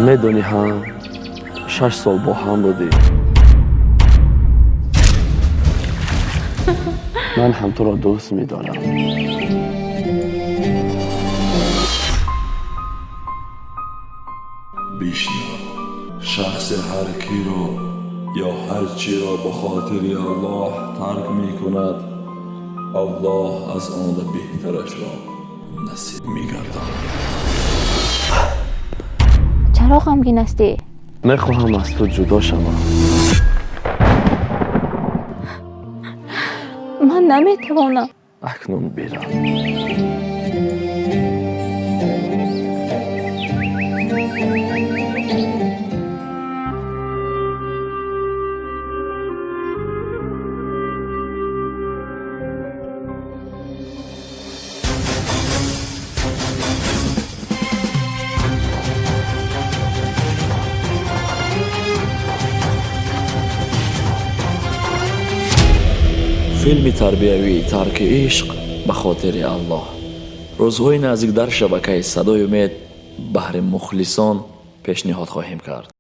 Медонӣ ҳа, 6 сол бо ҳам будӣ. Ман ҳам туро дӯст медорам. Бишнав, шахсе ҳар киро ё ҳар чиро ба хотири Аллоҳ тарк мекунад, Аллоҳ аз он беҳтарашро насиб мегардонад. Чаро ғамгин ҳастӣ? Мехоҳам аз ту ҷудо шавам. Ман наметавонам. Акнун бирав. Филми тарбиявии «Тарки ишқ ба хотири Аллоҳ» рӯзҳои наздик дар шабакаи «Садои умед» баҳри мухлисон пешниҳод хоҳем кард.